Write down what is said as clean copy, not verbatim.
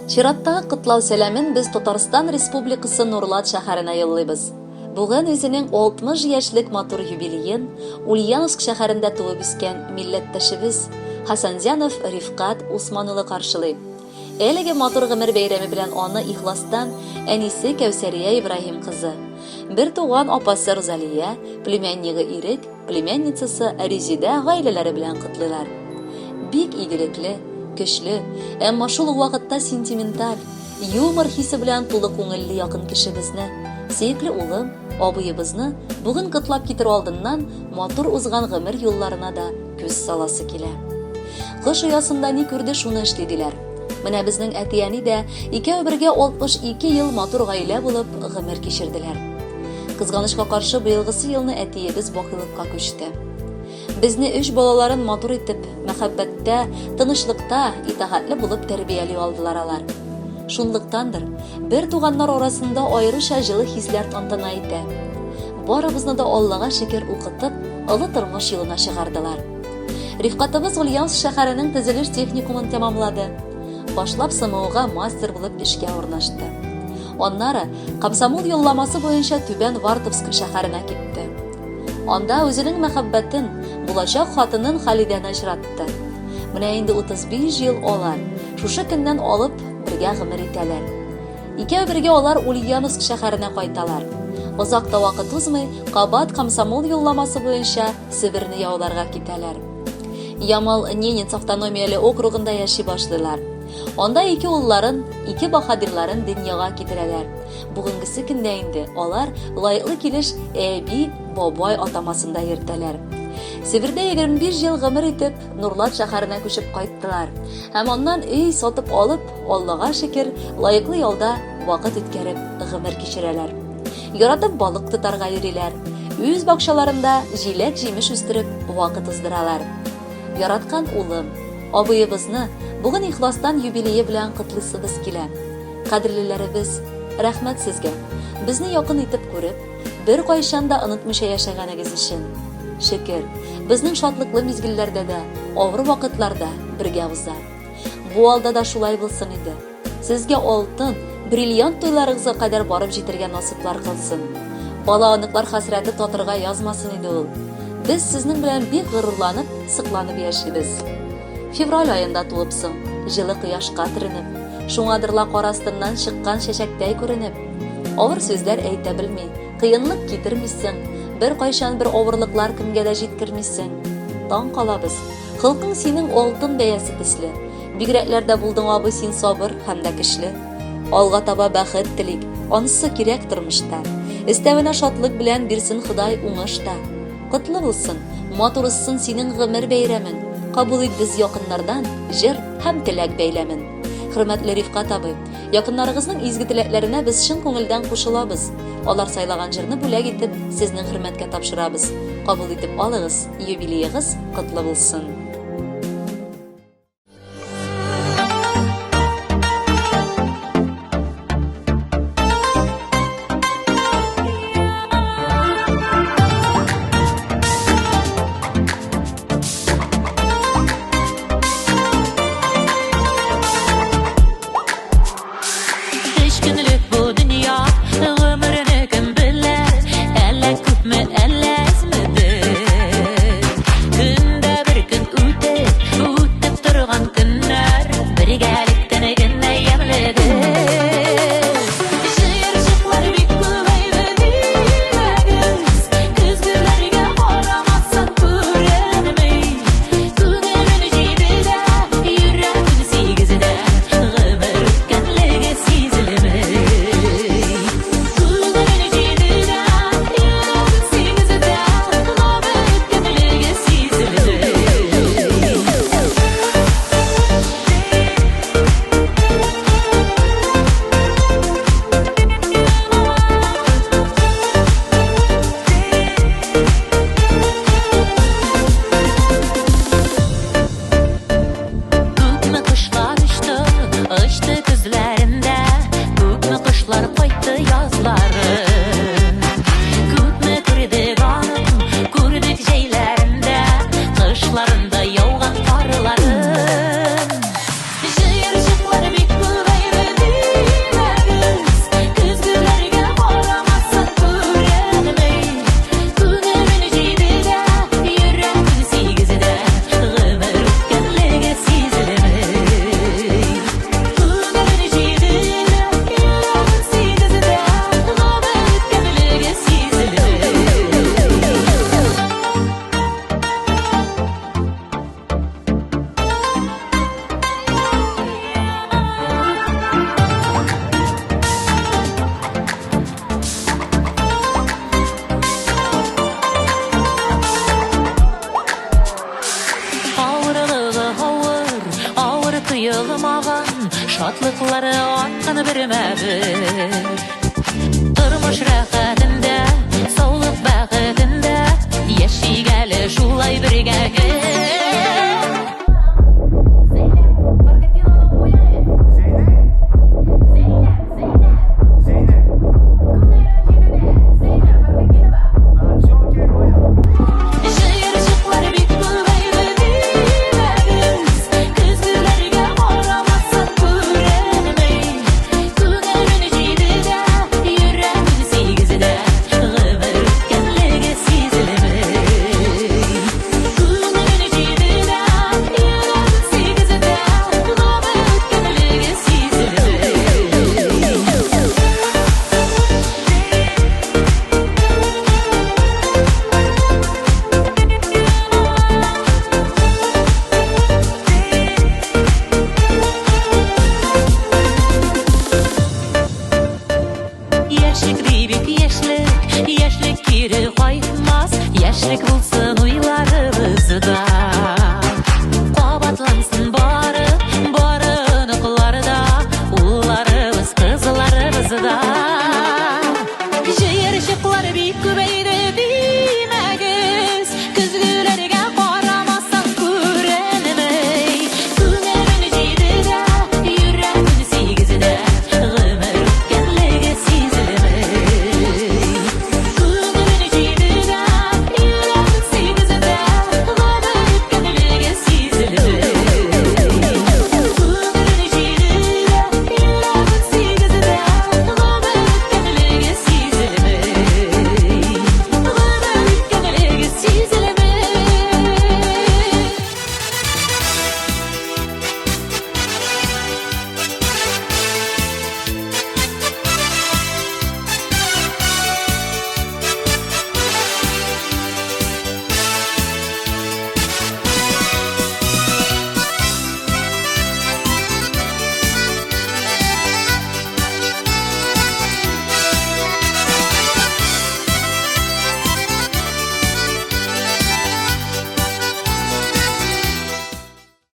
Чираттагы котлау сәламен без Татарстан Республикасы Нурлат шәһәренә юллыйбыз. Бүген үзенең 60 яшьлек матур юбилеен Ульяновск шәһәрендә туып үскән милләттәшебез Хәсәнзянов Рифкать Усман улы каршылый. Әлеге матур гомер бәйрәме белән аны ихластан әнисе Кәүсәрия Ибраһим кызы, бертуган апасы Рузалия, племяннигы Ирек, племянницасы Резидә гаиләләре белән котлыйлар. Бик игелекле, көчле, әмма шул ук вакытта сентименталь, юмор хисе белән тулы күңелле якын кешебезне, сөекле улым, абыебызны бүген котлап китер алдыннан матур узган гомер юлларына да күз саласы килә. Кош оясында ни күрде, шуны эшли диләр. Менә безнең әти-әни дә икәү бергә 62 ел матур гаилә булып гомер кичерделәр. Кызганычка каршы, быелгысы елны әтиебез бакыйлыкка күчте. Безне өч балаларын матур итеп, мәхәббәттә, тынычлыкта, итагатьле булып тәрбияли алдылар алар. Шунлыктандыр, бер туганнар арасында аеруча җылы хисләр тантана итә. Барыбызны да Аллага шөкер укытып, олы тормыш юлына чыгардылар. Рифкатыбыз Ульяновск шәһәренең төзелеш техникумын тәмамлады. Башлап СМУга мастер булып эшкә урнашты. Аннары комсомол юлламасы буенча Түбән Вартовск шәһәренә китте. Анда үзенең мәхәббәтен, булачак хатынын Халидәне очратты. Менә инде 35 ел алар, шушы көннән алып, бергә гомер итәләр. Икәү бергә алар Ульяновск шәһәренә кайталар. Озак та вакыт узмый, кабат комсомол юлламасы буенча Себерне яуларга китәләр. Ямал-Ненец автономияле округында яши башлыйлар. Анда ике улларын, ике баһадирларын дөньяга китерәләр. Бүгенгесе көндә инде алар лаеклы килеш әби, бабай атамасында йөртәләр. Себердә 25 ел гомер итеп, Нурлат шәһәренә күчеп кайттылар. Һәм аннан өй сатып алып, Аллага шөкер, лаеклы ялда вакыт үткәреп гомер кичерәләр. Яратып балык тотарга йөриләр. Үз бакчаларында җиләк-җимеш үстереп вакыт уздыралар. Яраткан улым, абыебызны бүген ихластан юбилее белән котлыйсыбыз килә. Кадерлеләребез, рәхмәт сезгә, безне якын итеп күреп, беркайчан да онытмыйча яшәгәнегез өчен. Шөкер, безнең шатлыклы мизгелләрдә дә, авыр вакытлар да бергә уза. Бу алда да шулай булсын иде. Сезгә алтын, бриллиант туйларыгызга кадәр барып җитәргә насыйплар кылсын. Бала-оныклар хәсрәте татырга язмасын иде ул. Без сезнең белән бик горурланып, сокланып яшибез. Февраль аенда туыпсың, җылы кояшка төренеп, шуңадыр ла кар астыннан чыккан чәчәктәй күренеп. Авыр сүзләр әйтә белми, кыенлык китермисең, беркайчан бер авырлыклар кемгә дә җиткермисең. Таң калабыз. Холкың синең алтын бәясе төсле. Бигрәкләр дә булдың, абый, син сабыр һәм дә көчле. Алга таба бәхет телик, анысы кирәк тормышта. Өстәвенә шатлык белән бирсен Ходай уңыш та. Котлы булсын, матур узсын синең гомер бәйрәмең. Кабул ит без якыннардан җыр һәм теләк бәйләмен. Хөрмәтле Рифкать абый, якыннарыгызның изге теләкләренә без чын күңелдән кушылабыз. Алар сайлаган җырны бүләк итеп, сезнең хөрмәткә тапшырабыз. Кабул итеп алыгыз, юбилеегыз котлы булсын! Өч көнлек бу дөнья, гомерне кем белә, әллә күпме, әллә әзмедер. Көндә бер көн Җыелмаган, шатлыклары арткан бермә-бер. Тормыш рәхәтендә, саулык бәхетендә яшик әле шулай бергә гел. Җыерчыклар бик күбәйде димәгез, көзгеләргә карамасаң күренми. Күңелем җидедә, йөрәгем сигездә, гомер үткәнлеге сизелми. Күңелем җидедә, йөрәгем сигездә, гомер үткәнлеге сизелми. Яшьлек дибик, яшьлек, яшьлек кире кайтмас, яшьлек булса.